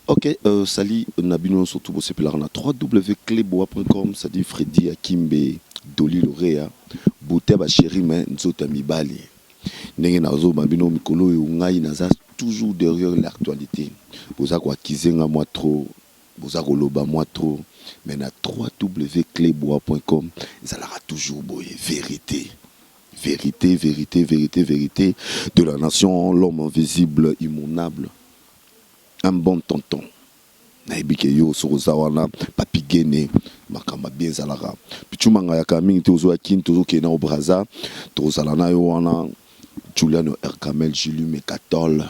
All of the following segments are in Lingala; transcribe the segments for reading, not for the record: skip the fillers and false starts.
Ok, sali na bino surtout bosepelaka na www.cleboa.com, c'est-à-dire Freddy Akimbe, Dolly Lorea, beauté ba chéri mais nzoto ya mibali. Ndenge nazoba bino mikolo oyo, ngai naza toujours derrière l'actualité. Boza koaccuser nga mwa trop, boza koloba mwa trop, mais na www.cleboa.com ezalaka toujours boye, vérité. Vérité, vérité, vérité, vérité de la nation, l'homme invisible, immonable. Un bon tonton. Nayebi ke yo soki oza wana, papi gene, makambo bien ezalaka. Pichumanga yaka mingi te, ozwa kini, tozokende na obraza, tozala na yo wana. Juliano Erkamel, Julie Mekatol,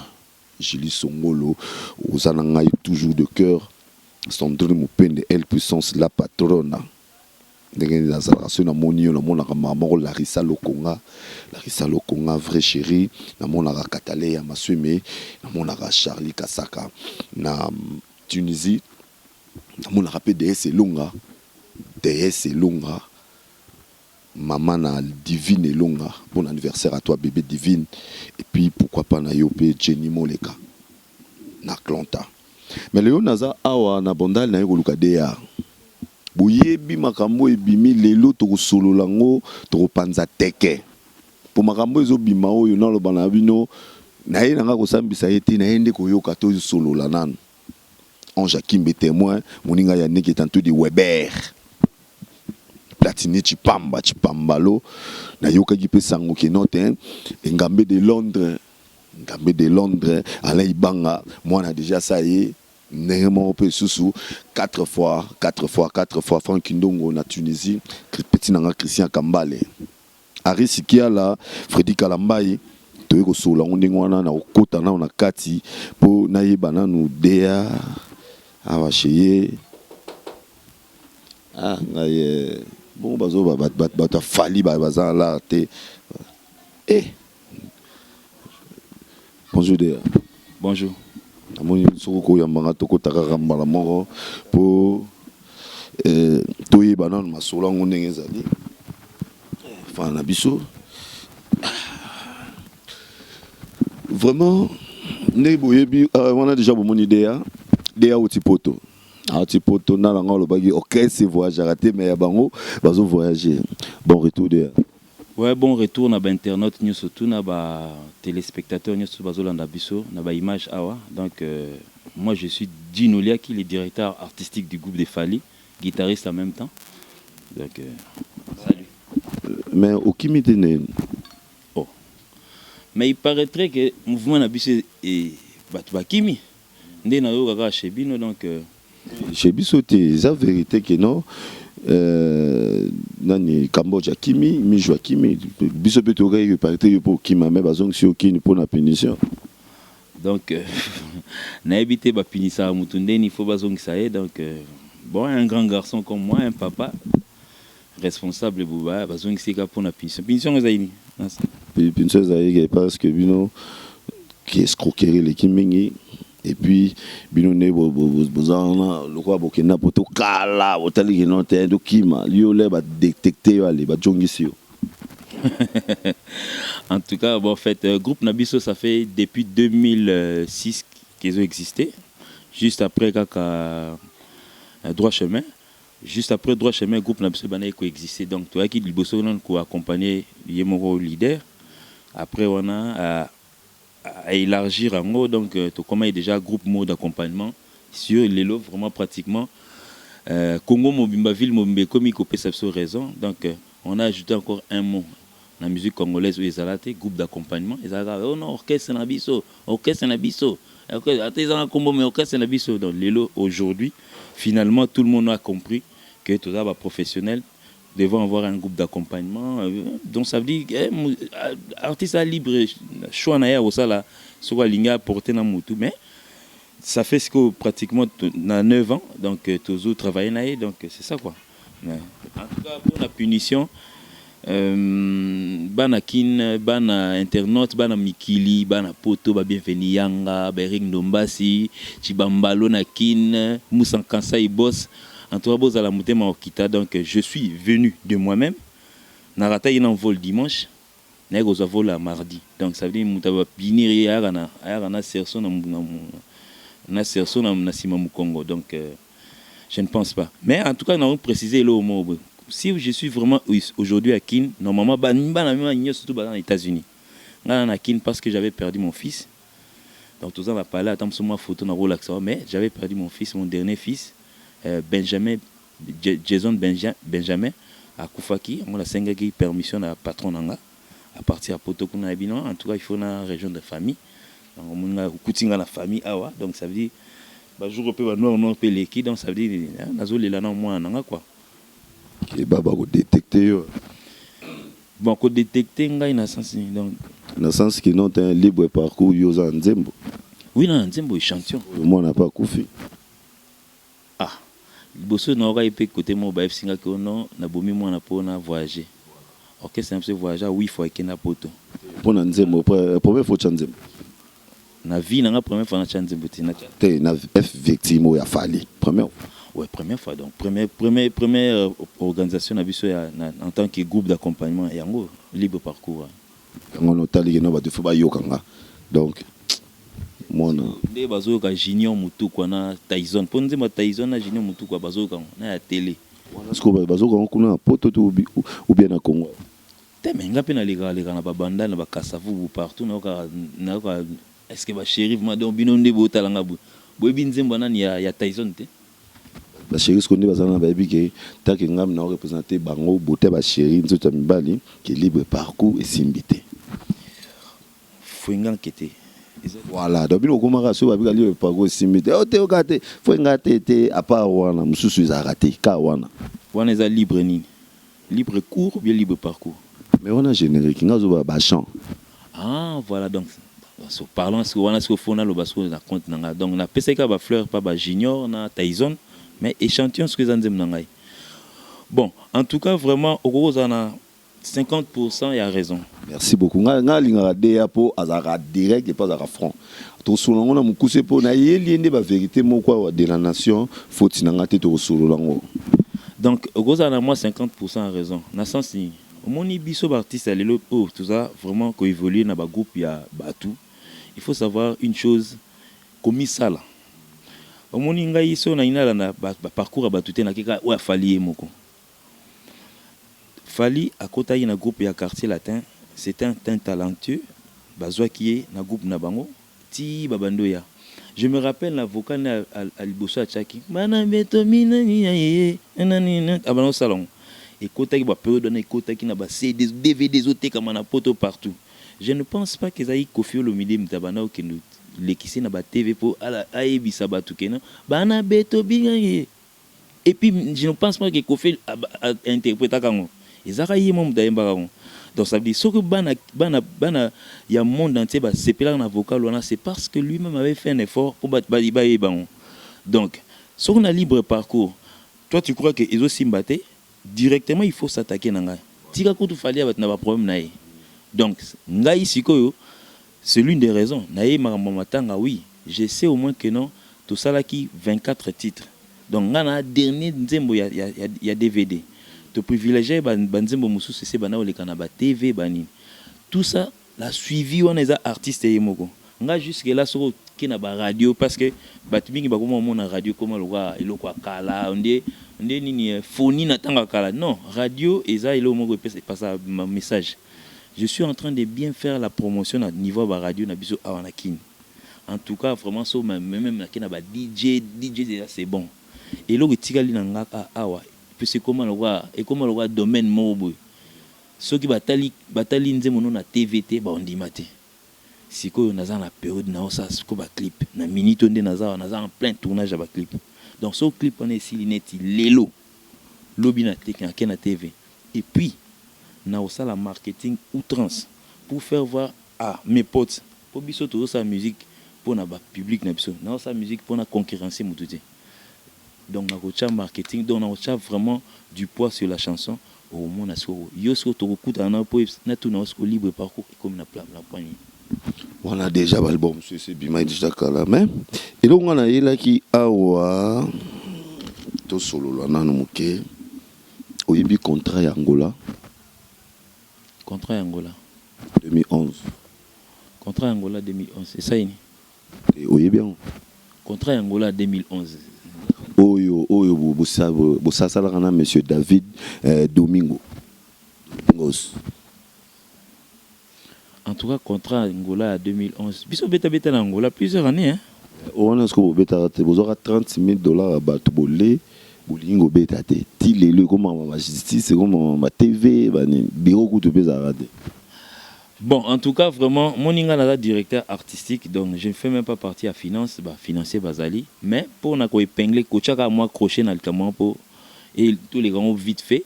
Julie Songolo, oza na ngai toujours de cœur. Sandrine Mopende, elle puissance, la patronne. Ndenge nazalaka, soki namoni yo, namonaka mama moko, Larissa Lokonga, Larissa Lokonga, vrai chéri. Namonaka Katale ya Masweme, namonaka Charlie Kasaka na Tunisie, namonaka mpe DS Elonga, DS Elonga, mama na Divine Elonga. Bon anniversaire à toi, bébé Divine. Et puis pourquoi pas na yo mpe Jenny Moleka na Atlanta. Mais lelo naza awa na Bandal, naye koluka DR. Boyebi makambo ebimi lelo, tokosolola yango, tokopanza teke mpo makambo ezobima oyo. Naloba na bino, naye nanga kosambisa ye te, naye nde koyoka, tosolola nanu. Ange Akimbe témoin, moninga ya ndenge tantôt de Weber Platini Chipamba Chipambalo. Nayokaki mpe sango keno te, Engambe de Londres, Ngambe de Londres, Alain Ibanga mwana déjà sa ye ndenge moko mpe lisusu 4 fois 4 fois 4 fois. Frank Ndongo na Tunisie, petit nanga Christian Kambale, Aris Kiala, Fredi Kalambai. Toyei kosolola yango ndenge wana na kokota nano na kati mpo nayeba nanu dea awa chez ye. Ah, ngai bongo bazo bato afali baza la te. Eh, bonjour dea. Bonjour. Namoni soki okoyambanga, tokota kaka mbala moko mpo toyeba nano masolo yango ndenge ezali. Fana na biso vraiment ndenge boyebi wana déjà, bomoni dea, dea auti poto, auti poto. Na nango alobaki orchestre voyageaka te, mais ya bango bazo voyager. Bon retour, dea. Ouais, bon retour na bainternaute nyonso, tout na batéléspectateur nyonso bazolanda biso na baimage awa. Donc moi je suis Dino Liaki, le directeur artistique du groupe de Fally, guitariste en même temps. Donc salut. Mais okimi te nde? Oh, mais il paraîtrait que mouvement na biso e bato bakimi nde nayoka kaka chez bino, donc Chez biso te, eza vérité ke non, nani, Cambodge akimi, Mijo akimi. Biso mpe tokaki paraître yo mpo okima, mais bazongisi yo kini mpo na punition. Donc nayebi te bapinisaka motu ndeni il faut bazongisa ye. Donc bon, un grand garçon comme moi, un papa responsable, boba bazongisi ye kaka mpona punition. Punition yango ezali nini? Punition ezali parce que bino ki escroquerie eleki mingi, et puis bino nde boza wana lokola bokenda po tokala, botali kino te, tokima yo le badétecte yo, ale bazongisi yo. En tout cas, bon, en fait, groupe na biso, ça fait depuis 2006 qu'ils ont existé. Juste après kaka Droit Chemin. Juste après Droit Chemin, groupe na biso bana ko exister. Donc toyaki liboso nanu ko accompagner ye moko leader. Après wana à élargir yango, donc tokomaki déjà groupe mot d'accompagnement sur lelo vraiment pratiquement Congo mobimba, ville mobimba ekomi kopesa biso raison. Donc on a ajouté encore un mot na musique congolaise oyo ezala te, groupe d'accompagnement. Ezalaka oh non, orchestre na biso, orchestre na biso, ata ezanga kombo, mais orchestre na biso. Donc lelo, aujourd'hui, finalement tout le monde a compris que toza baprofessionnel, devons avoir un groupe d'accompagnement. Donc ça veut dire eh, artiste a libre choix na ye ya kosala soki alingi aporter na motu. Mais ça fait ce que pratiquement na 9 ans, donc tozo travailler na ye. Donc c'est ça quoi. Mais, en tout cas pour la punition, bana kin, bana internaute, bana mikili, bana poto, babienveni yanga, baerik Ndombasi, Chibambalo na kin, Musa Kansai boss, en tout cas bozala motema okita. Donc je suis venu de moi-même, narataki na vol dimanche, naye kozwa vol ya mardi. Donc ça veut dire moto abinir ye ayaka na cerceau na Na cerceau na nsima mokongo. Donc je ne pense pas. Mais en tout cas, na préciser eloko moko boye: si je suis vraiment aujourd'hui à Kin, normalement bana mima nyonso tout baza na États-Unis. Ngai na Kin parce que j'avais perdu mon fils. Donc toza na palais, ata moso mwa photo na kolakisa, mais j'avais perdu mon fils, mon dernier fils, Benjamin Jason Benjamin akufaki. Yango nasengaki permission na patron na nga à partir ya poto kuna ya bino. En tout cas, il faut na région de famille. Donc omoni nga, okuti nga na famille awa. Donc ça veut dire bajour mpe banoir noir mpe eleki. Donc ça veut dire nazolela na mwana na nga quoi. Keba, bakodétecte yo. Bon, kodétecte ngai na sens nini donc? Na sens que non, te, libre parcours, yo oza na nzembo. Oui, na nzembo échantillon. Mwana mpe akufi. Ah, liboso nayoka ye mpe kote moko bayebisingaki ono nabomi mwana mpo na voyager, orchestre na biso voyage huit fois, ekenda poto. Mpo na nzembo, première fois otya nzembo? Na vie na nga, première fois natya nzembo te. Te, na F Victime oyo afali, première? Ouais, première fois. Donc première organisation na biso ya en tant que groupe d'accompagnement, yango libre parcours. Yango notaliki no bato fo bayokanga, donc mwana. Nde bazoyoka Junior Mutukwa na Tyson, mpo nzembo ya Tyson na Junior Mutukwa bazoyoka ngo na ya télé. Wana sikoyo bazoyoka ngo kuna na poto to ou bien na Congo? Te, me nga mpe nalekaka leka na babanda na bakasavubu partout, nayoka. Est ce que bachéri vraiment, donc bino nde botalanga boye, boyebi nzembo nani ya Tyson te? Bachéri sikoyo nde baza na bayebi ke take ngami na oreprésente bango bote, bachéri nzoto ya mibali, ke libre parcours esimbi te. Foinga nkete. Voilà, donc bino okomaka soki babika libre parcours esimbi te, o te oka te foinga te te, à part wana mosusu ezalaka te ka wana. Wana eza libre nini? Libre cours ou bien libre parcours? Mais wana générique, nga azoba bachant. Ah voilà, donc so parlant sikoyo wana, sikoyo fo naloba sikoyo na compte na nga. Donc napesaki kaka bafleur pa bajunior na Tyson, mais échantillon sikoyo eza nzembo na ngai. Bon, en tout cas, vraiment okoki kozala na 50% ya raison. Merci beaucoup. Nga alingaka deya mpo azalaka direct epo azalaka franc. Tokosolola yango na mokuse mpo nayeli ye nde bavérité moko awa de la nation. Foti na nga te, tokosolola yango. Donc okozala na mwa 50% ya raison na sens nini? Omoni biso baartiste ya lelo oyo toza vraiment koévolue na bagroupe ya bato, il faut savoir une chose: komisala. Omoni ngai so nalingi nalanda baparcours ya bato te, nakeka oyo afali ye moko. Fali akotaki na groupe ya Quartier Latin, c'est un talentueux. Bazwaki ye na groupe na bango ti babandi oya. Je me rappelle na vocal na liboso atiaki bana beto minani ye abanda kosala yango, ekotaki bapériode wana, ekotaki na bacd, DVD, ezotekama na poto partout. Je ne pense pas que ezalaki Kofi Olomide moto abanda kokende lekisi na batv mpo ayebisa bato kena bana beto binga. Et puis je ne pense pas que Kofi interprétaka yango, ezalaka ye mo moto ayembaka yango. Donc ça veut dire soki bana bana bana ya monde entier basepelaka na vocal wana, c'est parce que lui-même avait fait un effort mpo bayeba yango. Donc soki na libre parcours, toi tu crois que ezosimba te, directement il faut s'attaquer na ngai. Tika kutu fali ya bato na baproblème na ye. Donc ngai sikoyo, c'est l'une des raisons naye makambo matanga. Oui, je sais au moins que non, tosalaki 24 titres. Donc ngai na dernier nzembo ya DVD, toprivilégie banzembo mosusu ese banda koleka na batv banini, tout ça. La suivi wana eza artiste ye moko. Nga jusque là, soki oke na baradio, parce que bato mingi bakoma omona radio ekoma lokwa eloko ya kala, nde nini foni na ntango ya kala. Non, radio eza eloko moko epesa message. Je suis en train de bien faire la promotion na niveau ya baradio na biso awa na Kini. En tout cas, vraiment, so même nake na ba DJ, DJ déjà c'est bon. Eloko etikali na nga awa puisque ekoma lokwa domaine moko boye, soki batali nzembo no na TV te, baondima te. Sikoyo naza na période naosala sikoyo baclip na minute oyo nde naza awa, naza en plein tournage ya baclip. Donc so clip wana esili neti lelo, lobi na nake na TV et puis naosala marketing outrance pour faire voir à mes potes, mpo biso tozosala musique mpona bapublic na biso. Naosala musique mpona concurrencer motu te. Donc nakotya marketing, donc nakotya vraiment du poids sur la chanson. Okomona sikoyo yo sikoyo tokokutana na mpo natuna yo sikoyo libre parcours ekomi na point nini? Wana déjà baalbum mosusu esi ebimaki déjà kala, mais eloko nga nayelaki awa, tosolola nano moke. Oyebi contrat ya Angola? Contrat ya Angola? 2011. Contrat ya Angola 2011 esali nini? Oyebi yango? Contrat ya Angola 2011. Oyo bosasalaka na monsieur David Domingo Domingos. En tout cas, contrat Angola ya 2011, biso betabeta na Angola plusieurs années, hein? Wana sikoyo bobetaka te, bozwaka 30 000 $ ya bato, bole bolingi kobeta te. Ti lelo ekomama bajustice, ekomama batv, banini, bureau kutu mpe ezalaka te. Bon, en tout cas, vraiment, moninga naza directeur artistique, donc je ne fais même pas partie à finance, bah, financier bazali, mais pour na ko épingler, kochaka moi crochet na likambo po et tous les grands vite fait.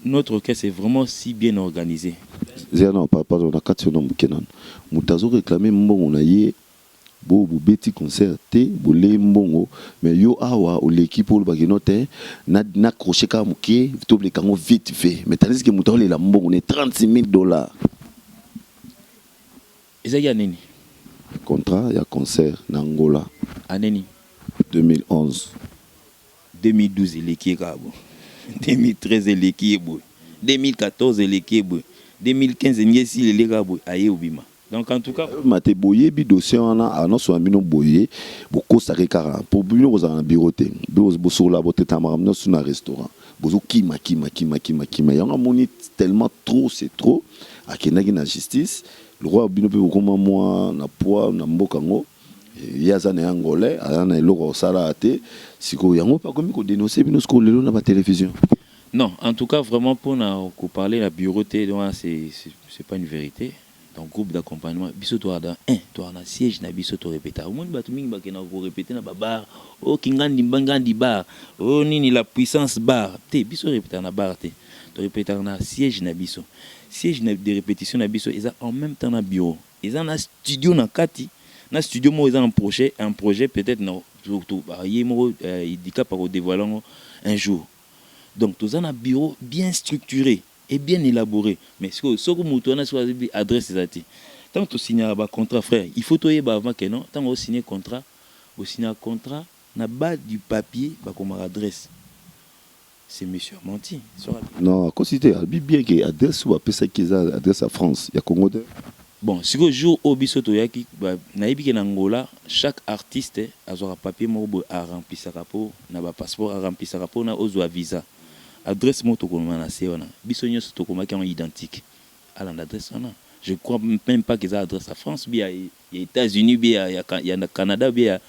Notre orchestre est vraiment si bien organisé. Zela na pardon, na kati wana moke nano. Moto azoréclamer mbongo na ye, bo bobeti concert te, bolei mbongo, mais yo awa oleki mpo olobaki no te, na crochet kaka moke, tobleka yango vite fait, mais tandis que moto aolela mbongo ne 36 000 $. Ezalaki ya nini? Contrat ya concert na Angola. Aneni? 2011. 2012 eleki ye kaka boye, 2013 eleki ye boye, 2014 eleki ye boye, 2015 elingi esila, eleki kaka boye, aye obima. Donc en tout cas, mate boyebi dossier wana annonce na bino boye, bokosaki kaka mpo bino bozala na bureau te, bosokola, boteta makambo nyonso na restaurant, bozokima kima kima kima kima. Yango amoni tellement trop c'est trop, akendaki na justice. Lokwa bino mpe bokoma mwa na poids na mboka yango, ye aza na ye angolais, aza na eloko kosala te. Sikoyo yango mpe akomi kodénoncer bino sikoyo lelo na batélévision. Non, en tout cas, vraiment, pour parler la bureau, c'est pas une vérité. Donc groupe d'accompagnement, biso toada un toa na siège na biso, torépéta. Omoni bato mingi bakenda korépéter na babar o kingandi, mbangandi bar o nini, la puissance bar te. Biso répétaka na bar te, torépétaka na siège na biso. Siège de répétition na biso eza en même temps na bureau, eza na studio na kati. Na studio moko eza un projet peut-être na ye moko idika pa kodévoiler yango un jour. Donc toza na bureau bien structuré et bien élaboré. Mais soki moto wana soki azebi adresse eza te, ntango tosignaka bacontrat, frère, il faut toyeba avant que non, ntango osigne contrat, osignaka contrat, na bas du papier bakomaka adresse. C'est monsieur a menti. Non, akosi te, alobi bien ke adresse oyo bapesaki eza adresse ya France, ya Congo te. Bon, sikoyo jour oyo biso toyaki, nayebi ke na Angola chaque artiste azwaka papier moko boye, aremplisaka mpo na bapasseport, aremplisaka mpona ozwa visa. Adresse moko tokoma na se wana, biso nyonso tokomaki yango identique. Alanda adresse wana, je crois même pas que eza adresse ya France bi ya États-Unis bi ya Canada bi ya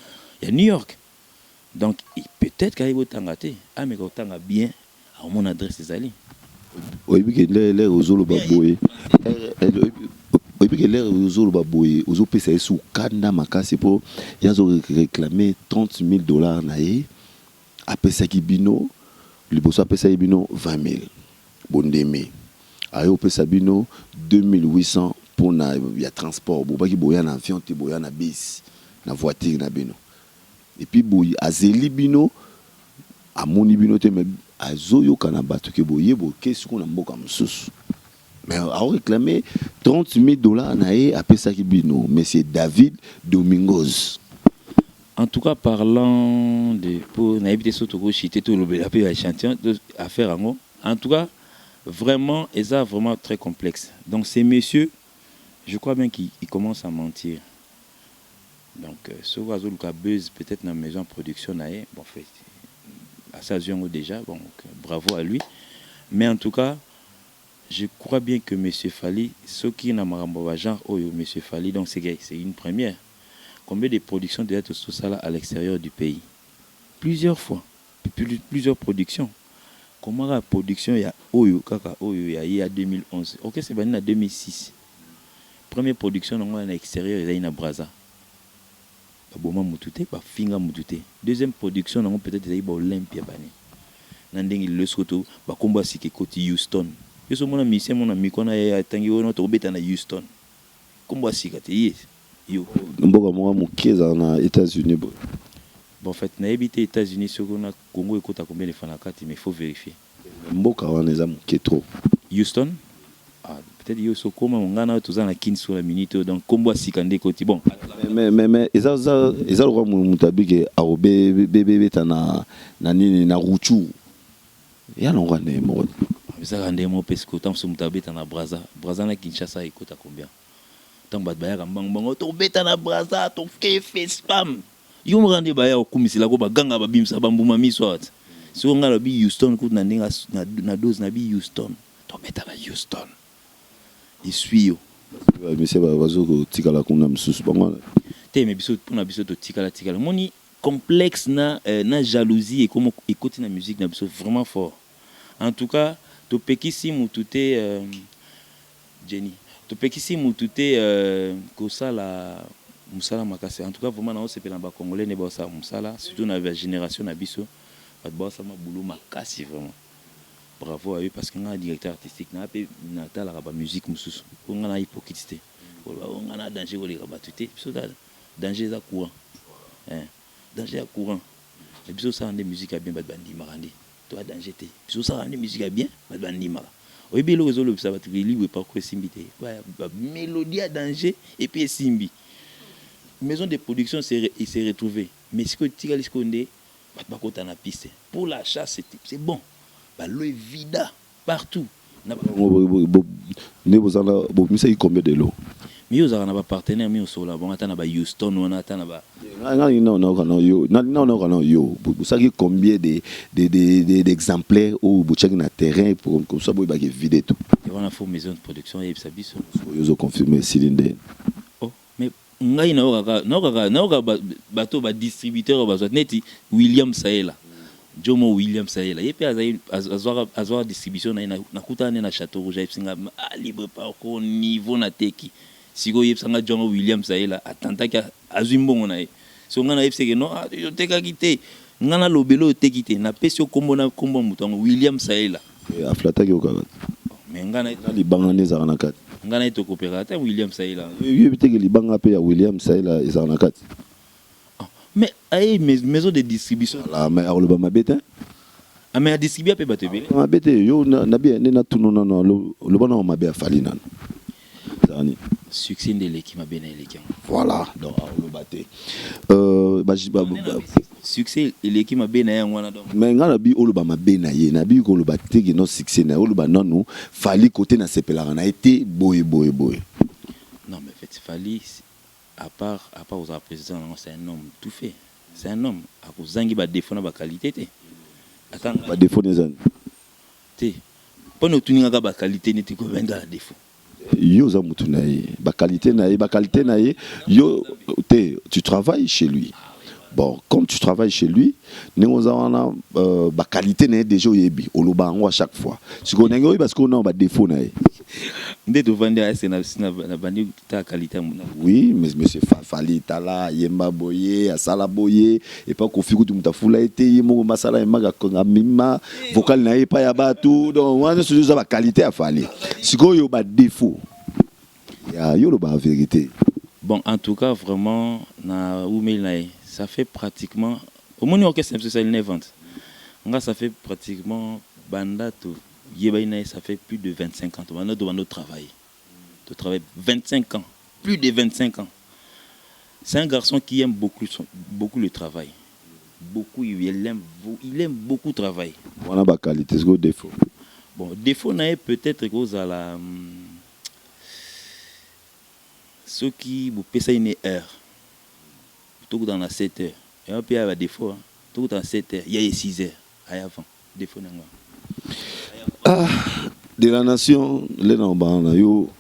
New York. Donc peut-être kayebi otanga te, ameka kotanga bien, aomona adresse ezali. Oyebi ke l'heure ozoloba boye, oyebi ke l'heure ozoloba boye, ozopesa ye sukanda makasi mpo ye azoréclamer 30 000 dollars na ye. Apesaki bino liboso, apesaki bino 20 000, bondemi aye opesa bino 2800 mpona ya transport. Bobaki boya na avion te, boya na bus, na voiture na bino. Et puis boye azeli bino, amoni bino te, mais azoyoka na bato ke boye boke sikoyo na mboka mosusu, mais aoréclamer 30 000 dollars na ye apesaki bino, monsieur David Domingos. En tout cas, parlant de po nayebi te so tokochite, tolobela mpe baéchantillon affaire yango. En tout cas, vraiment, eza vraiment très complexe. Donc ces messieurs, je crois bien qu'il commence à mentir. Donc soki azoluka buzz peut-être na maison production na ye, bon, fait asa azwi yango déjà. Bon, bravo à lui. Mais en tout cas, je crois bien que monsieur Fally, soki na makambo ya genre oyo, monsieur Fally, donc c'est une première. Combien de productions déjà tosala à l'extérieur du pays? Plusieurs fois, plusieurs productions. Comment la production ya oyo kaka oyo ya ye ya 2011? Ok, c'est bani na 2006, première production nango na extérieur ezali na Braza, baboma mutu te, bafinga mutu te. Deuxième production nango peut-être ezali baolympia bani na ndenge lelo soki to bakombo ya sika ekoti Houston. Yo so omona musicien mona miko na ye atangi oyo tokobeta na Houston, kombo ya sika te ye yo. Mboka moko moke ezala na États-Unis boye. Bon, en fait, nayebi te États-Unis soki na Congo ekota combien de fois na kati, mais il faut vérifier. Mboka wana eza moke trop. Houston, ah, peut-être yo sokoma ngai na toza na kini sur la minute oyo, donc kombo ya sika nde ekoti. Bon. Mais eza lokwa moto abike akobebeta na nini, na Rutshuru ya nango ndenge moko. Ezalaka ndenge moko mpe sikoyo ntango mosusu moto abeta na Braza, Braza na Kinshasa ekota combien? Ntango bato bayaka mbango bango, tobeta na Braza, tokefe spam. Yo moko nde baya kokumisela ko baganga, babimisa bambuma miso awa te. Soki ngai nalobi Houston kutu na ndenge na dose na bi Houston, tobeta na Houston, esui yo. Bamise bazokotikala kuna mosusu bango wana. Te, mais biso, mpona biso totikala tikala. Omoni complexe na jalousie ekoma ekoti na musique na biso vraiment fort. En tout cas, topekisi mutu te, Jenny, topekisi mutu te kosala mosala makasi. En tout cas, vraiment naosepela na Bacongolais nde baosala mosala, surtout na bagénération na biso. Bato baosala mabulu makasi, vraiment bravo à eux, parce que nga directeur artistique na mpe natalaka bamusique mosusu, po nga na hypocrite te. Koloba o nga na danger koleka bato te. Biso danger eza courant, danger ya courant. Mais biso osala nde musique ya bien, bato bandimaka nde toya danger te. Biso osala nde musique ya bien, bato bandimaka. Oyebi eloko ezolobisa bato libre parcours esimbi te, bamélodie ya danger et puis esimbi. Maison de production s'est retrouvé, mais sikoyo etikali sikoyo nde bato bakota na piste pour l'achat. C'est bon, balo evida partout. Nde bozala bobimisaki combien de lots? Mi ozalaka na bapartenaire, mi osola bango, ata na bahouston wana, ata na ba Ngai naoka na yo, bosalaki combien d'exemplaires oyo botiaki na terrain pour comme ça boyebaki vide tout? Wana faut maison de production eyebisa biso. Oyo ozoconfirme esili nde? Oh, mais ngai naokaka, naokaka, naoka bato badistributeur oyo bazwa neti William Saela, Jomo William Saela, ye mpe azwaka distribution na ye. Nakutana nde na Château Rouge, ayebisi nga: "Ah, libre parcours niveau nateki." Sikoyo oyebisanga Jongo William Saela atantaki, azwi mbongo na ye. So ngai nayebiseke non, otekaki te. Ngai nalobela oyo oteki te, napesi yo kombo na kombo ya moto yango, William Saela. Aflataki yo kaka. Mais ngai na libanga nde ezalaka na kati. Ngai na ye tokopekaka te, William Saela. Oyebi teke libanga mpe ya William Saela ezalaka na kati. Mais aye maison de distribution. Voilà, mais akoloba mabe te. Ah, mais adistribua mpe bato ebele. Mabe te. Yo nabi nde natuna nano, oloba nano mabe afali nano ezala nini? Succès nde eleki mabe na eleki yango. Voilà, donc oloba te. Succès eleki mabe na ye, yango wana donc. Mais ngai nabi oloba mabe na ye, nabi koloba teke no succès na ye. Oloba nanu Fali kote nasepelaka na ye te, boye boye boye. Non, mais en fait, Fali, à part kozala président nango, c'est un homme tout fait, c'est un homme akozangi badéfaut na baqualité te. Ata ngai Badéfaut na ezani? Te, mpona otuningaka baqualité neti kobenda na défaut. Yo oza mutu na ye, baqualité na ye, baqualité na ye yo te. Tu travailles chez lui. Bon, comme tu travailles chez lui, ndenge oza wana, baqualité na ye déjà oyebi, oloba yango à chaque fois. Sikoyo ndenge oyeba sikoyo nao badéfaut na ye? Nde tovandi ese na bandi ta qualité ya Oui, mais monsieur Fali, tala, ayemba boye, asala boye epa Kofi kutu moto afula ye te, ye moko masala yembaka, amema vocal na ye epai ya bato. Donc wana nyonso eza baqualité ya Fali. Sikoyo badéfaut ya yo, oloba vérité. Bon, en tout cas, vraiment na umeli na ye, ça fait pratiquement, omoni orchestre na biso esali 9 ans, nga ça fait pratiquement banda toyebani na ye, ça fait plus de 25 ans. Tobanda, tobanda otravailler, totravaille 25 ans, plus de 25 ans. C'est un garçon qui aime beaucoup, beaucoup le travail, beaucoup, il aime beaucoup travailler. Wana baqualité. Sikoyo défaut? Bon, défaut na ye peut-être kozala soki bopesaki ne heure, tokutana na 7 heures, yango mpe ya badéfaut. Tokutana na 7 heures, ya ye 6 heures aya avant. Défaut nango. Ah, de la nation nde na obana na yo,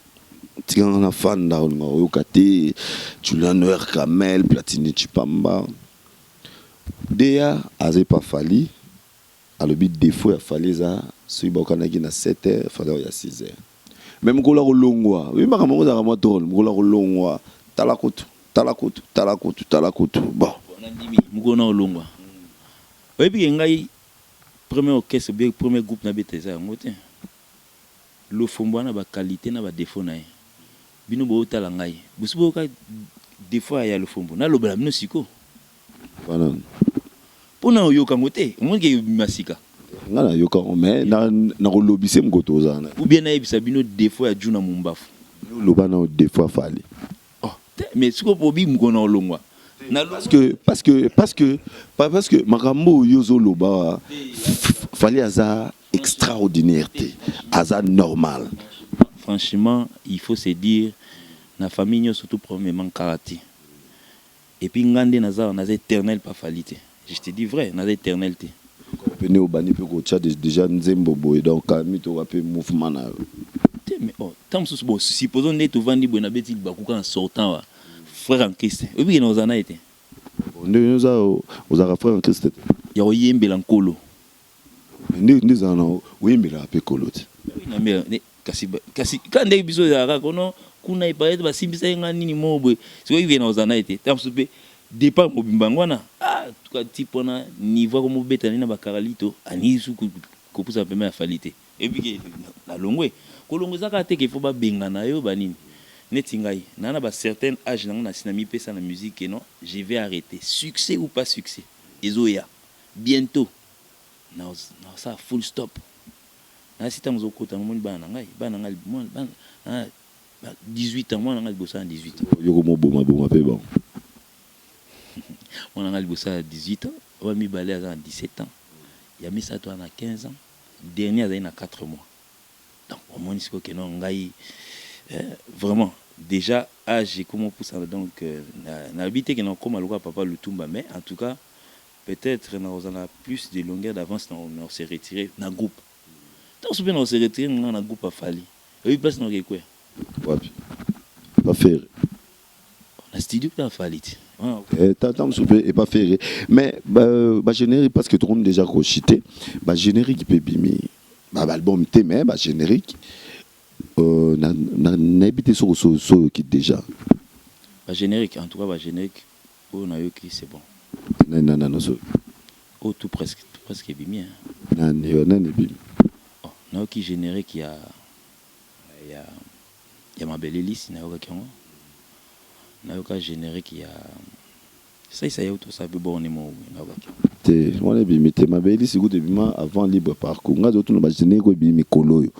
tikanga na fanda, olinga oyoka te. Julian Noer Kamel Platini Chipamba deya aza epa Fali, alobi défaut ya Fali eza soki baokanaki na 7 heures, Fali oyo ya 6 heures. Mais mokolo ya kolongwa, oyebi makambo yango ezalaka mwa drôle. Mokolo ya kolongwa, tala kutu, tala kutu, tala kutu, tala kutu. Bon. Nandimi mokolo na olongwa. Oyebi ke ngai premier orchestre bien, premier groupe nabeta eza yango te. Lofombo wana, baqualité na badéfaut na ye, bino bootala ngai bosi boyoka défaut ya Lofombo nalobela bino siko? Wana. Mpona oyoka yango te, omonike ebima sika. Nga nayoka yango, mais nakolobise mokoto ozala na Ou bien nayebisa bino défaut ya Juna Mumbafu? Oloba na défaut afali. Oh te, mais sikoyo bobi mokolo na olongwa. Parce que makambo oyo ozoloba, Fali aza extraordinaire te, aza normal. Franchement, il faut se dire, na famille nyonso tout problème emankaka te. Et puis nga nde naza, naza éternel pa Fally te. Je te dis vrai, naza éternel te. Pene obandi mpe kotia déjà nzembo boye, donc kami toka mpe mouvement na yo. Te, mais oh, ntango mosusu, bon, supposons nde tovandi boye, nabeti libakuka en sortant wa frère en Christ, oyebi ke na ozala na ye te. Ndenge oza, ozalaka frère en Christ te? Ya koyembela Nkolo. Nde ezala na oyembelaka mpe Kolo te? Nayembela kasi ka ndenge biso ezalaka kono kuna, epaye basimbisa ye nga nini moko boye. Sikoyo oyebi ke na ozala na ye te. Ntango mosusu mpe départ mobimba yango wana, ah, tuka type wana, niveau akomobeta nini na bakaralito, aningi su kopusa pema ya Fally te. Oyebi ke nalongwe, kolongwa eza kaka te ke faut babengana yo banini. Neti ngai naa na ba certain âge nango, nasi na mipesa na musique ke non, je vais arrêter. Succès ou pas succès, ezoya bientôt, naosala full stop. Nasi ntango ozokota, namoni bana na ngai, bana na ngai bana 18 ans, mwana na ngai liboso ya 18 ans. Yo komobomaboma mpe bango. Mwana na ngai liboso ya 18 ans, oyo mibale aza na 17 ans, ya misato aza na 15 ans, dernier azali na 4 mois. Donc omoni sikoyo ke non, ngai vraiment déjà âge ekoma opusana. Donc nalobi te ke nakokóma lokola papa Lutumba, mais en tout cas peut-être nakozala plus de longueur d'avance na se retirer na groupe. Ntango so mpe na se retirer nga na groupe a Fally, oyebi place nakoki ekwea? Wapi? Ba Ferre? Na studio mpe a Fally te. Tata mosusu mpe epa Ferre, mais bagénérique, parce que tokomi déjà kochite, bagénérique mpe ebimi, baalbum te, mais bagénérique, nayebi te soki soyoki déjà. Bagénérique, en tout cas bagénérique oyo nayoki, c'est bon. Nani nani nano? Oyo tout presque, tout presque ebimi. Nani nani ebimi? Oh, nayoki générique ya Mabele Lisi, nayokaki yango. Nayoka générique ya Saisa ya tosala mpe borne moko boye, nayokaki. Te, wana ebimi te. Mabele Lisi kutu ebima avant Libre Parcours. Ngai azotuna bagénérique oyo ebimi mikolo oyo.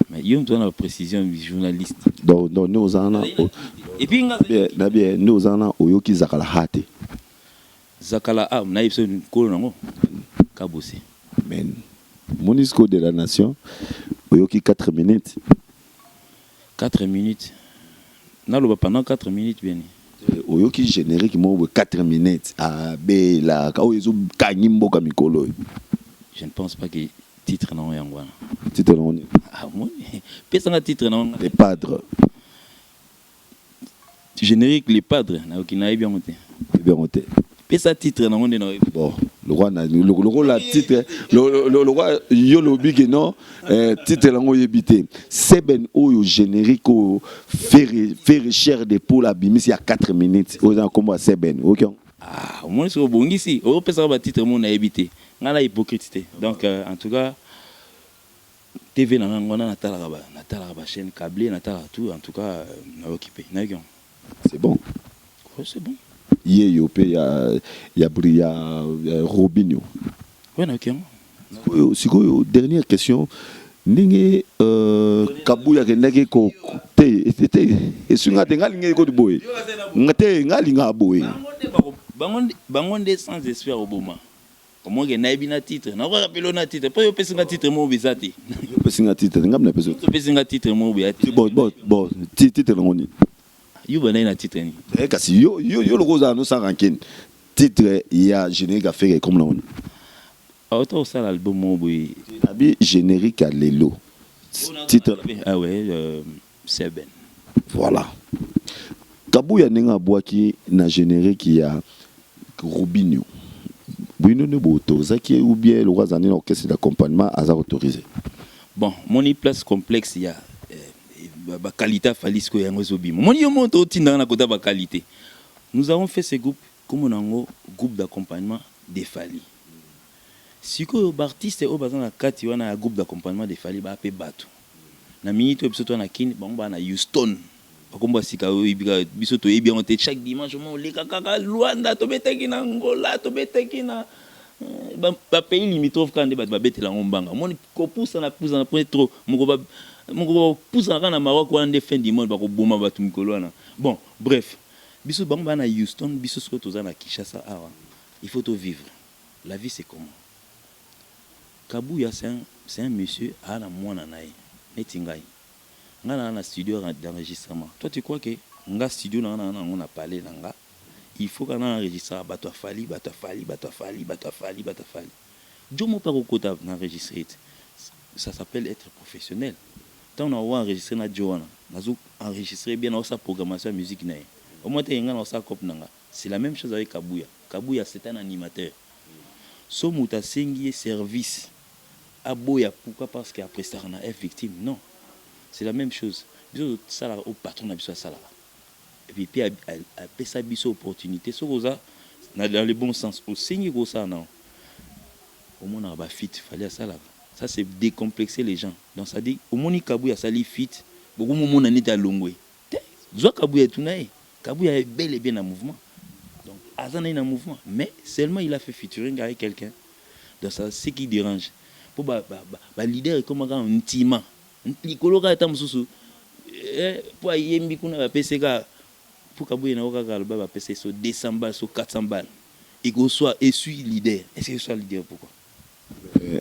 Mais yo moto wana baprécision, journaliste. Donc nde oza wana. Et puis nga na bien, nde oza wana, oyoki Zakala ha te? Zakala, ah, nayebi biso nkolo nango Kabose. Mais Monisco de la nation, oyoki 4 minutes? 4 minutes, naloba pendant 4 minutes bien. Oyoki générique moko boye 4 minutes, abelaka, oyo ezokangi mboka mikolo oyo? Je ne pense pas que titre nango yango wana. Titre nango nini? Ah, omoni, pesanga titre nango. Les Padres. Générique Les Padres, nayoki, nayebi yango te. Oyebi yango te? Pesa titre nango nde nayebi. Bon, lokola titre, lokola yo lobi ke non, titre yango oyebi te, seben oyo générique oyo Ferre Chair de Poule abimisi ya 4 minutes, oyo eza na nkombo ya Seben, oyoki yango? Ah, omoni soki obongisi, opesaka batitre mo nayebi te. Ngai na hypocrite te. Donc en tout cas TV na ngai wana, natalaka bachaîne câblé, natalaka tout. En tout cas nayoki mpe, nayoki yango. C'est bon. Ouais, c'est bon. Ye yo mpe ya Robinio? Ouais, nayoki yango. Sikoyo, sikoyo dernière question: ndenge Kabuya akendaki ko te te, esunga te, ngai alingi ekoti boye, nga te, ngai alingaka boye. Bango nde sans esprit ya koboma. Omonke nayebi na titre, nakorappeler na titre mpo yo opesinga titre moko eza te. Opesinga titre, ngai napesi. Opesinga titre moko boya te. Bon, titre nango nini? Yo bandaki na titre nini? Kasi yo loko ozala no sans rancune, titre ya générique a Ferre comme nango nini? Auta kosala album moko boye. Nabi générique ya lelo, titre. Ah ouais, Seven. Voilà, Kabuya ndenge abwaki na générique ya Robinio, bino nde boautorisaki ye ou bien lokola aza nde na orchestre d'accompagnement, aza autorisé? Bon, moni place complexe ya baqualité a Fally sikoyo yango ezobima. Moni yo moto otindaka na kota baqualité. Nous avons fait ce groupe, kombo na yango groupe d'accompagnement de Fally. Sikoyo baartiste oyo baza na kati wana ya groupe d'accompagnement de Fally, baa mpe bato na minute oyo biso toza na Kine, bango baa na Houston. Bakombo ya sika oyo oyebika, biso toyebi yango te. Chaque dimanche omo oleka kaka Luanda, tobetaki na Angola, tobetaki na bapays limitrophe kaka nde bato babetela yango mbanga. Omoni kopusana pusana point trop, moko bapusana kaka na Maroc wana nde fin du monde, bakoboma bato mikolo wana. Bon, bref, biso, bango baa na Houston, biso sikoyo toza na Kinshasa awa. Il faut to vivre la vie. C'est comment Kabuya, c'est un monsieur aa na mwana na ye neti ngai. Nga na studio d'enregistrement. Toi, tu crois que nga studio na nga na yango na palais na nga? Il faut kana enregistraka bato ya Fally, bato ya Fally, bato ya Fally, bato ya Fally, bato ya Fally. Jomo mpe akokota na enregistre te. Ça s'appelle être professionnel. Ntango na owa enregistre na jo wana, nazo enregistre bien, naosala programmation ya musique na ye. Omoi te ngai naosala cope na nga. C'est la même chose avec Kabuya. Kabuya, c'est un animateur. So moto asengi ye service, aboya, pourquoi? Parce que aprestaka na F Victime? Non, c'est la même chose. Biso tosalaka oyo patron na biso asalaka, et puis mpe apesa biso opportunité. Soki oza dans le bon sens, osengi kosala nango, omonaka bafeat Fally asalaka. Ça, c'est décomplexer les gens. Donc ça dit, omoni Kabuya asali feat, bokomomona neti alongwe te. Zwa Kabuya, etuna ye. Kabuya est bel et bien na mouvement, donc aza na ye na mouvement, mais seulement il a fait featuring avec quelqu'un. Donc ça, ce qui dérange, mpo baleader ekomaka ntima likolo kaka. Ata mosusu mpo ayembi kuna, bapesi kaka mpo Kabuya nango kaka aloba, bapesa so 200 balles, so 400 balles, ekoswa esui leader. Est ce que eswa leader? Pourquoi?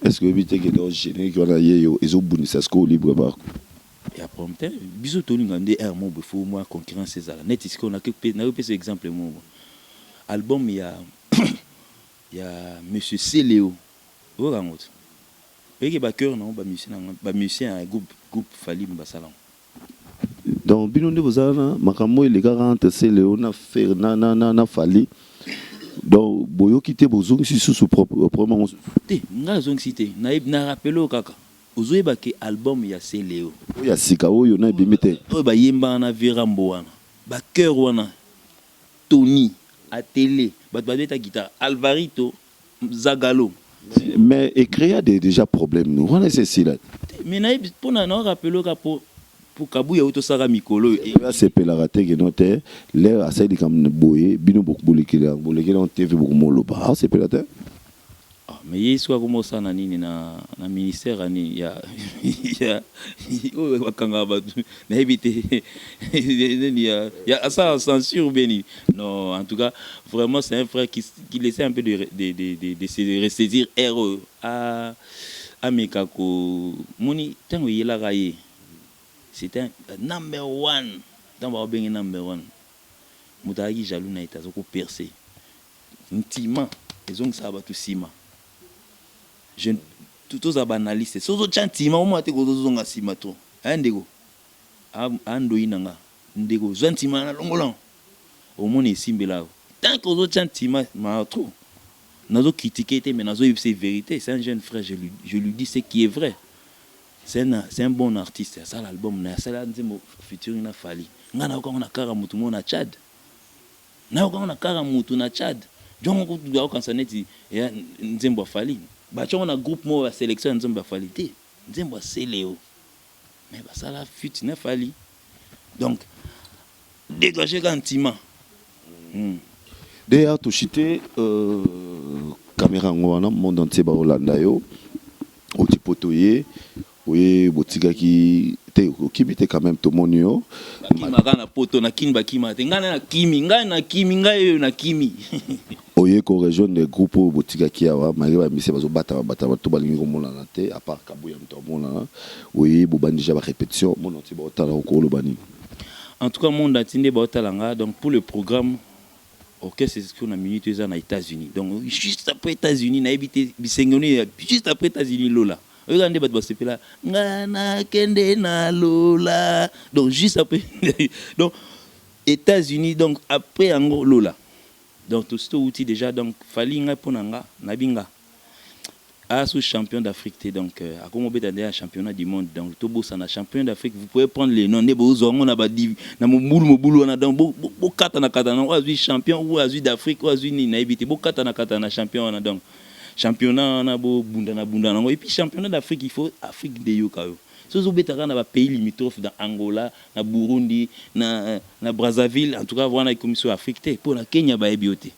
Est ce que oyebi te ke donc générique wana ye yo ezobundisa sikoyo libre bako? Ya problème te. Biso tolinga nde aire mo boye, faut mwa concurrence ezala. Neti sikoyo nakopesa exemple mo boye: album ya monsieur Celeo, oyoka yango te? Oyeki bachœur nango, bamusicien nango, bamusicien ya groupe Fally basala yango. Donc bino nde bozala na makambo elekaka entre Celeo na Ferre na Fally. Donc boyoki te, bozongisi lisusu problème yango? Te, ngai azongisi te. Na rappeler oyo kaka ozoyeba ke album ya Celeo oyo ya sika, oyo na ebimi te. Oyo bayembaka na Verambo wana, bachœur wana, Tony Atele, bato babeta guitare, Alvarito Zagalo. Mais ecréa déjà problème no wana ese esila. Mais nayebi mpona na rappeler kaka po Kabuya oyo tosalaka mikolo oyo. Asepelaka te keno te lere asali likambo boye, bino bolekela bolekela TV, bokomoloba asepela te. Ah, mais ye soki akoma osala na nini na ministère ya nini ya oyo bakangaka bato, nayebi te nini ya asala censure ou bien nini. Non, en tout cas, vraiment, c'est un frère qui laissait un peu de se ressaisir. Aire oyo ameka ko moni ntango eyelaka ye, c'était un number one. Ntango bakobenge number one, moto azalaki jaloux na ye te. Aza kopercer ntima, ezongisaka bato nsima. Tozala baanalyste. Soki ozotya ntima, omona te kozozonga nsima to aya. Ndeko andoi na nga, ndeko, zwa ntima na longola, omona esimbela. Tant que ozotya ntima maa trop, nazocritiquer te, mais nazoyebisa vérité. C'est un jeune frère, je lui dis ce qui est vrai. C'est un bon artiste. Asala album na, asala nzembo featuring na Fally. Ngai nayokango na kaka motu moko na Tchad, nayokango na kaka motu na Tchad jongo kutu aokanisa neti ya nzembo ya Fally. Batiango na groupe moko ya sélection ya nzembo ya Fally te, nzembo ya Celeo, mais basala feat na Fally. Donc dégage ka ntima. D'ailleurs toshite caméra yango wana, monde entier baolanda yo. Oti poto, ye oye, botikaki te, okimi te quand même, tomoni yo. Bakimaka na poto, na kini bakima te. Ngai nakimi, ngai nakimi, ngai oyo nakimi. Oye korejoindre groupe oyo botikaki awa, malgré bamisi bazobatama batama to balingi komonana te, à part Kabuya moto amonana. Oye, bobandi déjà barépétition. Monde entier baotala, okoloba nini? En tout cas, monde entier nde baotala nga. Donc pour le programme, orchestre sikoyo na minute eza na États-Unis. Donc juste après États-Unis, nayebi te bisengoni, juste après États-Unis, lola oyoka nde bato basepela nga nakende na lola. Donc juste après, donc États-Unis, donc après yango lola. Donc tosi touti déjà. Donc Fally, ngai mpo na nga, nayebi nga asu champion d'Afrique te. Donc akomi obeta nde ya championnat du monde. Donc tobosana champion d'Afrique. Vous pouvez prendre les noms nde bozwa yango na badi na mobulu mobulu wana. Donc bokata na kata na oyo azwi champion, oyo azwi d'Afrique, oyo azwi nini, nayebi te. Bokata na kata na champion wana. Donc championnat wana, bobunda na bunda nango. Et puis championnat d'Afrique, il faut Afrique nde yoka yo. So ozobetaka na bapays limitrophe, na Angola, na Burundi, na Brazzaville, en tout cas wana ekomi so Afrique te, mpo na Kenya bayebi yo te.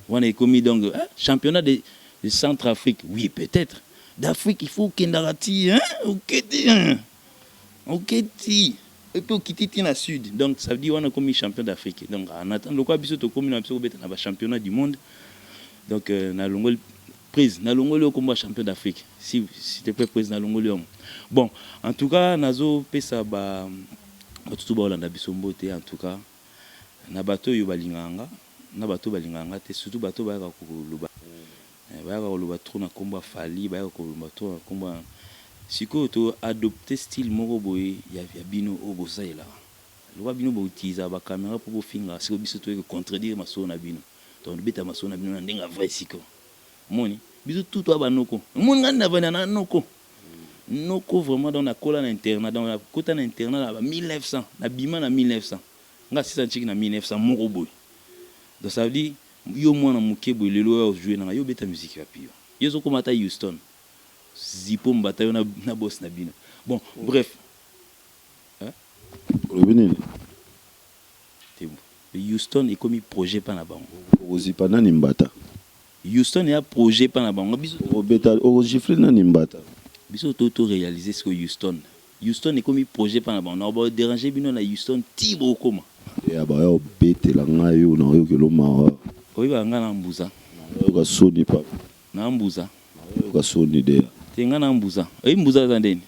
Wana ekomi donc hein, championnat de Centrafrique, oui, peut-être d'Afrique, il faut okendaka ti, hein, oketi, hein, oketi et puis okiti ti na sud. Donc ça veut dire wana okomi champion d'Afrique. Donc en attendant, lokola biso tokomi na biso kobeta na bachampionnat du monde, donc nalongoli prise, nalongoli okomba champion d'Afrique, si s'il te plaît, prise, nalongoli yango. Bon, en tout cas, nazopesa ba bato tu baolanda biso mbote. En tout cas, na bato oyo balingaka nga. Na bato balingaka nga te, surtout bato bayaka koloba, bayaka koloba trop na nkombo ya Fally, bayaka koloba trop na nkombo ya. Sikoyo to adopte style moko boye ya bino oyo bosalelaka. Lokola bino boutilisaka bacaméra mpo bofingaka, sikoyo biso toyeke contredire masolo na bino. Donc tobeta masolo na bino na ndenge ya vrai. Sikoyo omoni biso tu toya banoko, omoni ngai navanda na noko noko vraiment. Donc nakola na internat, donc nakota na internat na ba 1900, nabima na 1900. Nga sisa ntiki na 1900 moko boye. Donc ça veut dire yo mwana moke boye, lelo oyo ojouer nanga, yo obeta musique wapi? Yo ozokoma ata Houston zipo mbata yo na boss na bino. Bon, bref. Olobi nini? Te, Houston ekomi projet mpa na bango. Okozipa nani mbata? Houston eya projet mpa na bango, biso Okobeta, okogifler nani mbata? Biso to réaliser sikoyo Houston. Houston ekomi projet mpa na bango, na badéranger bino na Houston ti bokokoma. Ya baya obetela ngai yo na oyokelo mawa. Oyebaka ngai na mbuza. Nayoka soni papa. Na mbuza. Nayoka soni deya. Te, ngai na mbuza. Oyebi mbuza aza ndeni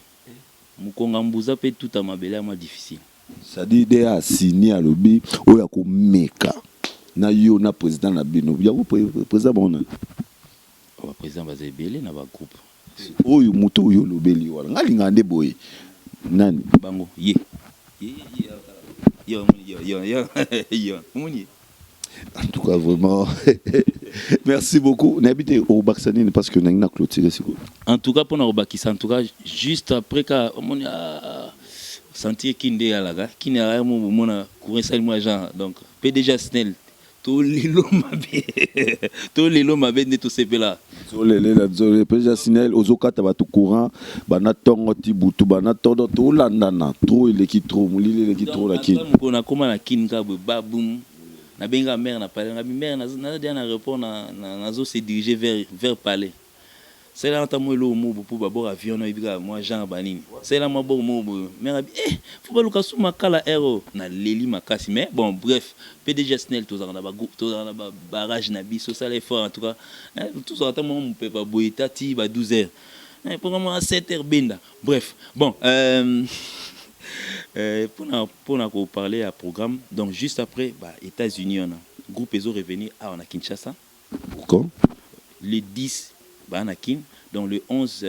mokonga mbuza mpe tuta mabele ya mwa difficile. C'est-à-dire de asini alobi oyo akomeka na yo na président na bino yango, président bango nani? Baprésident baza ebele na bagroupe. Oyo moto oyo olobeli wana, ngai alingaka nde boye, nani? Bango ye ye ye ye ye ye, omoni ye. En tout cas, vraiment, merci beaucoup. Nayebi te obakisa nini, parce que nangi na clôturer sikoyo. En tout cas, mpona kobakisa, en tout cas, juste après ka omoni, ah, sentir kini nde eyalaka, kini alaka mo bomona courant esali mwa genre. Donc PDG SNEL, tolelo mabe, tolelo mabe nde tosepela. Nzolelela nzole PDG SNEL, ozokata bato courant banda ntongo ti butu, banda ntongo tolandana trop, eleki trop, molili eleki trop na Kini. Mokolo nakóma na Kini kaka boye, babum, nabengaka mare na palais, ngabi: "Mare, naza deja na aéroport, nazo se diriger vers palais. Salela ata mwa eloko moko mpo babord avion na oyebi kaka mwa genre banini, salela mwa bord moko boye." Mare abi: "Eh, faut baluka su makala aire oyo." Naleli makasi, mais bon, bref, PDG SNEL, tozalaka na bagroupe, tozalaka na babarrage na biso. Osala effort en tout cas, tozalaka ata mwa mopepa boye ta ti ba 12 heures, mpo mwa 7 heures benda. Bref, bon, mpona koparler ya programme, donc juste après ba États-Unis wana, groupe ezo revenir awa na Kinshasa. Quand? Le 10 baa na Kin. Donc le 11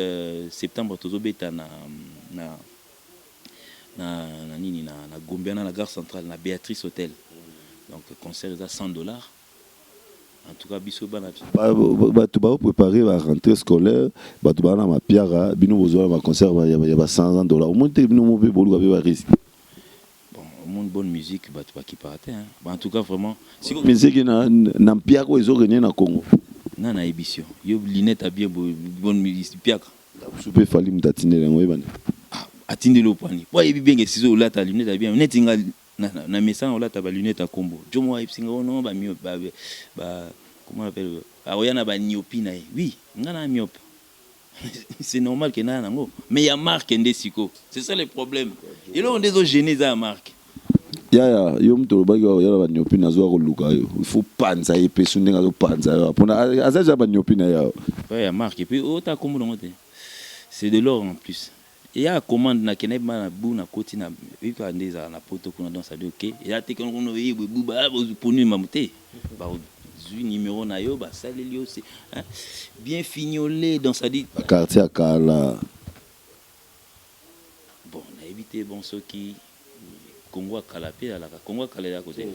septembre tozobeta na nini, na Gombe wana, na gare centrale, na Béatrice Hotel. Donc concert eza 100 $. En tout cas, biso bana Bato baopréparer barentrée scolaire, bato baa na mapiara, bino bozwa na baconcert ya ba 100 $. Omoni te bino mo mpe boluka mpe barisque? Bon, omoni, bonne musique, bato bakipaka te, hein. Bon, en tout cas, vraiment. Musique na mpiaka oyo ezorenie na Congo. Nga nayebi yo, yo lunette abie boye, bonne musique piaka. Mosu mpe Fally moto atindeli yango, oyebani. Ah, atindeli opwani po ayebi bien ke sizo olata lunette abie neti nga na mesana olata balunette ya kombo jo moko. Ayebisi nga ono ba ba comment on appelle, akoya na bamyopie na ye. Oui, nga na myope, c'est normal ke naya nango, mais ya marque nde siko, c'est ça le problème. Eloko nde ezogêner eza ya marque. Yaya, yo moto olobaki oya na bamyopie, nazwa koluka yo, il faut panza ye mpe so ndenge azopanza yo mpona aza deja bamyopie na ye awa. Ouais, ya marque, et puis ota kombo nango te, c'est de l'or en plus. Eya commande, nakende ma na bu, nakoti na kaka nde ezala na poto kuna. Donc ça dit ok, eza te kuna oyebwe buba poni mamu te, bazwi numéro na yo, basaleli yo, c'est bien fignolé. Donc ça dit Quartier ya kala. Bon, nayebi te. Bon, soki Kongo ya kala mpe ezalaka, Kongo ya kala ezalaka kote.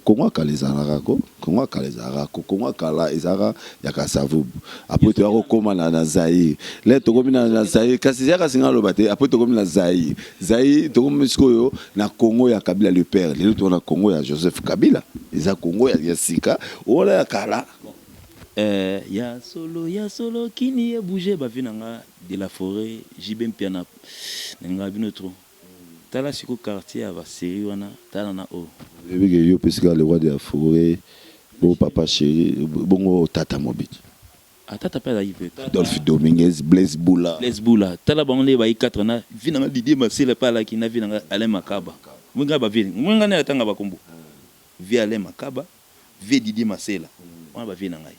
Kongo ya kala ezalaka ko, Kongo ya kala ezalaka ko, Kongo ya kala ezalaka ya Kasavubu. Après toya kokóma na Zaire. Le tokomi na Zaire, kasi eza kasi nga aloba te. Après tokomi na Zaire, Zaire tokomi sikoyo na Congo ya Kabila le père. Lelo toza na Congo ya Joseph Kabila, eza Congo ya sika wana, ya kala. Ya solo, ya solo, kini ebouge bavi na nga de la forêt, JB Mpiana, nalingaka bino trop. Tala siko quartier ya basérie wana, tala na oyo. Oyebike yo mpe sika le roi de la forêt bo papa chéri, bongo tata mobiti. Atata mpe azalaki mpe. Adolphe Dominguez, Blaise Bula. Blaise Bula, tala bango nde bayi 4 na vi nanga. Didier Masela mpe alaki na vi nanga. Alain Makaba, mwenga bavi mwenga nde atanga bakombo vi Alain Makaba, vie Didier Masela wana, bavie na ngai.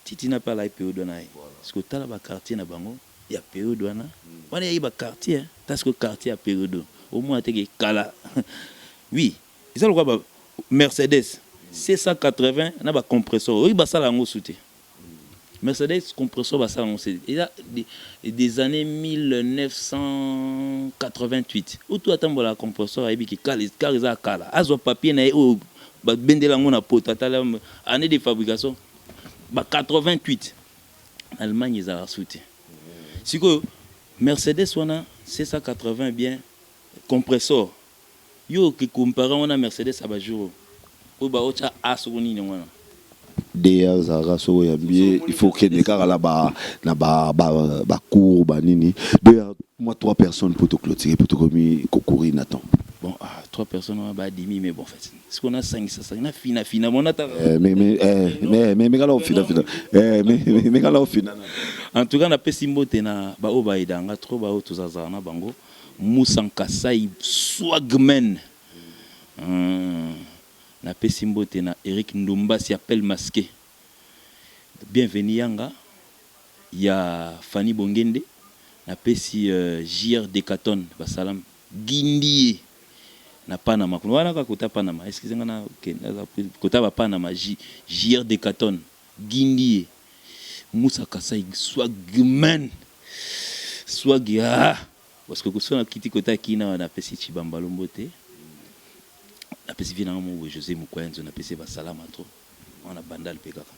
Titina mpe alaki période wana ye. Siko tala baquartier na bango ya période wana, wana eyaki baquartier. Ta siko quartier ya période omona teke kala. Oui, eza lokola ba Mercedes. C180 na bacompresseur oyo basala yango su te. Mercedes compresseur basala yango eza des années 1988. Oyo atambolaka compresseur ayebi ke car eza kala. Azwa papier na ye oyo babendela yango na poto, atala année de fabrication ba 88. Allemagne ezalaka su te. Sikoyo Mercedes wana C180 bien compresseur, yo okocomparer wana Mercedes ya bajour oyo baotya a soko nini wana. De azalaka soki oyambi ye, il faut okende kaka na bacours banini de moi trois personnes po toclôturer, po tokomi kokourir na temps. Bon, ah, trois personnes wana badimi, mais bon, en fait sikoyo nasangisa sangi na fina fina mo nataka. Mais kala ofina fina, mais kala ofina. En tout cas, napesi mbote na baoyo bayedanga trop, baoyo tozazala na bango: Musa Nkasai, swagman. Napesi mbote na Eric Ndombasi, appel masqué, bienvenu yanga ya Fanny Bongende. Napesi JR Decaton basalam gindie na Panama kuna wana kaka kota Panama. Excuse nga, na kota ba Panama. JR Decaton gindie, Musa Kasai, swagman, swag. Ah, parce que kosona kiti kota kina wana. Napesi Chibambalo mbote, napesi vie nanga mo José Mokwayenzo, napesi basalama trop wana Bandal mpe kaka.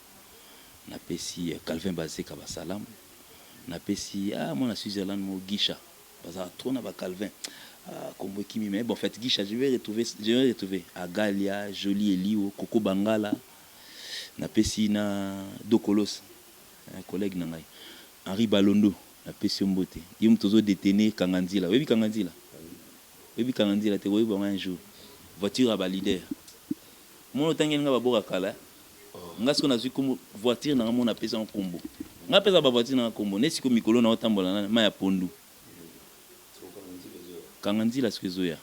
Napesi Calvin Bazeka basalamu. Napesi, ah, mwana Switzerland mo Gisha, bazala trop na bacalvin. Ah, kombo ekimi, mais bon, en fait Gisha, je vais retrouver, je vais retrouver Agalia Joli, Elio Koko Bangala. Napesi na Dokolos, un collègue na ngai Henri Balondo, napesi yo mbote. Ye moto ozodétenir Kanga Nzila. Oyebi Kanga Nzila? Oyebi Kanga Nzila te? Oyebi bango un jour voiture ya baleader mona otangeli nga baboka kala. Nga sikoyo nazwi kombo voiture nanga mona, apesa yango kombo. Nga apesa bavoiture nanga kombo nde sikoyo mikolo na otambola na mai ya pondu. Kanga Nzila sikoyo ezoya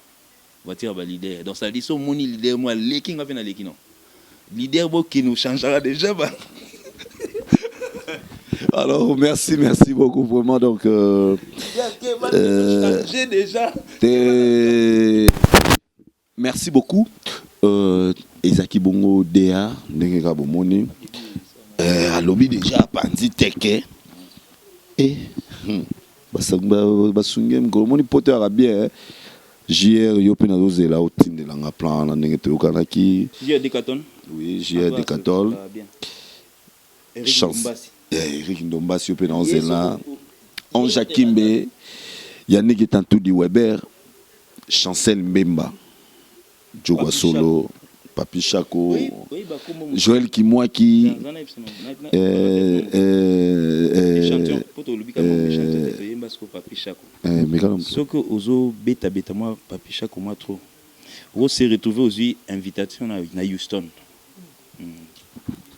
voiture ya baleader. Donc ça dit so omoni leader mo aleki nga mpe naleki non leader, bokende ochangeaka déjà ba Alors, merci, merci beaucoup vraiment. Donc, changer déjà. Merci beaucoup. Ezaki bongo DA, ndenge kaka bomoni. Alobi déjà apanzi teke. E basungi mikolo omoni poto yaka bien. JR, yo mpe nazozela otindelanga plan wana ndenge toyokanaki. JR Decaton. Oui, JR Decatol. Chance. Eric Ndombasi, yo mpe nazozela. Ange Akimbe, Yannick Tantudi Weber, Chancel Mbemba, Djogwa Solo, Papi Chako, Joël Kimwaki, Soki ozobetabeta mwa Papi Chako mwa trop, okose retrouver ozwi invitation na Houston.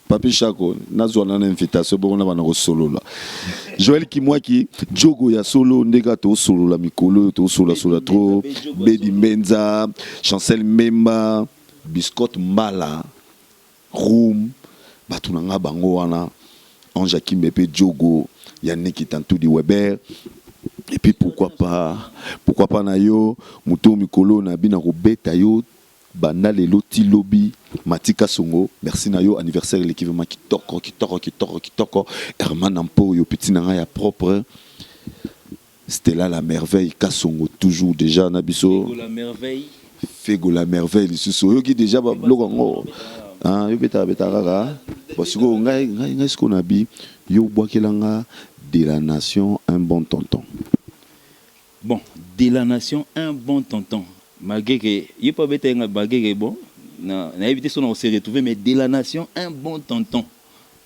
Papi Chako, nazwa nana invitation bongo na bana kosolola. Joël Kimwaki, Jogo ya solo, ndenge tosolola mikolo oyo tosolola trop. Bedi Mbenza, Chancel Mbemba, Biscotte Mbala, Roum, bato na nga bango wana. Ange Akimbe mpe Jogo, Yannick Tantudi Weber. Et puis pourquoi pas, pourquoi pas na yo moto mikolo na bina kobeta yo banda lelo ti lobi. Matika Songo, merci na yo. Anniversaire eleki vraiment kitoko, kitoko, kitoko, kitoko. Herman Ampo, yo petit na ngai ya propre. Stella la merveille Kasongo, toujours déjà na biso. La merveille. Fego la merveille lisusu oyoki déjà babiloko yango yo betaka betaka kaka. Bon, sikoyo ngai sikoyo na bi yo obwakelanga de la nation, un bon tonton. Bon, de la nation, un bon tonton, malgré que ye mpo abeta nga, malgré que bon, nayebi te so na se retrouver, mais de la nation, un bon tonton,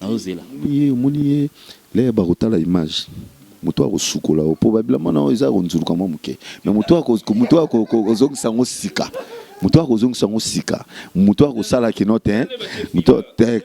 naozela. Ye omoni ye leye bakotala image, moto akosukola yo mpo babilamba na oyo eza konzuluka mwa moke, mais moto akozongisa yango sika, moto akozongisa yango sika, moto akosala kino te moto te.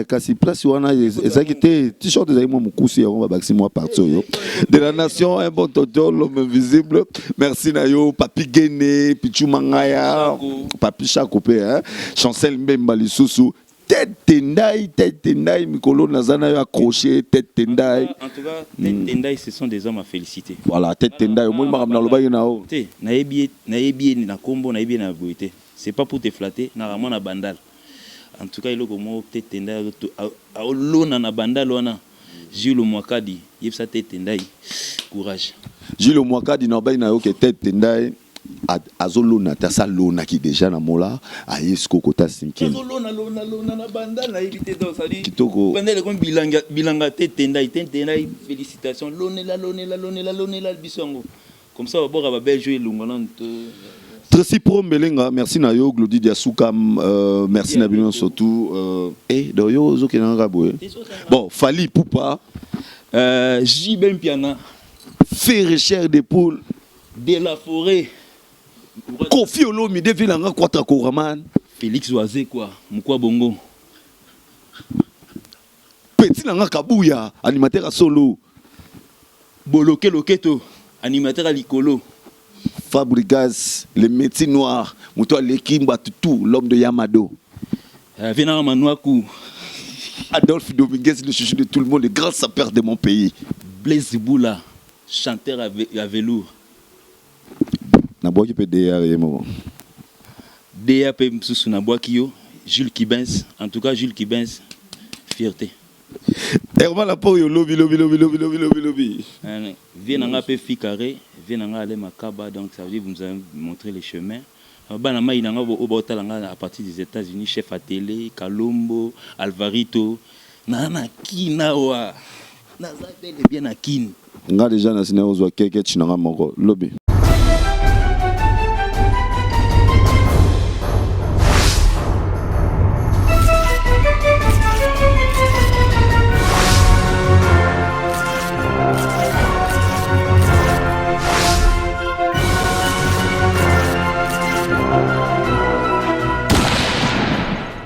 Kasi place wana ezalaki te, t-shirt ezalaki mwa mokusi, yango babakisi mwa partie oyo. De la nation, un bon tonton, l'homme invisible, merci na yo. Papi Gene, Pichu Mangaya, Papi Chako mpe Chancel Mbemba lisusu, Tete Ndai, Tete Ndai, mikolo naza na yo accroché, Tete Ndai. En tout cas, Tete Ndai, ce sont des hommes à féliciter. Voilà, Tete Ndai, omoni makambo nalobaki na yo. Te, nayebi ye na kombo, nayebi ye na boye te. C'est pas pour te flatter, naka mwana Bandal. En tout cas eloko moko te Tendai aolona na bandal wana. Jules Mwakadi, yebisa te Tendai courage. Jules Mwakadi na bayi na yo ke te Tendai azolona te, asalonaki déjà na mola, aye sikoyo kota cinquième. Azolona lona lona na bandal, nayebi te, donc ça dit Kitoko. Bandal ekomi bilanga bilanga te Tendai te Tendai, félicitations, lonela lonela lonela lonela biso yango comme ça baboka ba belge elongo nanu to. Tracy Pro Mbelenga, merci na yo. Glody Diasuka, merci na bino surtout. Donc yo ozokende kaka boye. Bon, Fally Ipupa, JB Mpiana, Ferre Chair de Poule, de la forêt, Koffi Olomide vilanga Kwatra Koraman, Félix Wazekwa, Mukwa Bongo, Petit nanga Kabuya, animateur à solo, Boloke Loketo, animateur à likolo, Fabregas, le métier noir, moto aleki bato tout, l'homme de Yamado. Venanga Manuaku, Adolphe Dominguez, le chouchou de tout le monde, le grand sapeur de mon pays. Blaise Boula, chanteur à velours. Nabwaki mpe DR ye moko. DAP mosusu nabwaki yo, Jules Kibens, en tout cas Jules Kibens, fierté. Herman Lapo oyo lobi lobi lobi lobi lobi lobi lobi. Vie nanga mpe fi carré, vie nanga ale makaba, donc ça veut dire vous nous avez montré le chemin. Bana mai nanga oyo baotala nga à partir des États-Unis, chef atele Kalombo Alvarito, naza na Kine awa, naza bel et bien na Kine. Nga déjà nasina ozwa keke nanga moko lobi.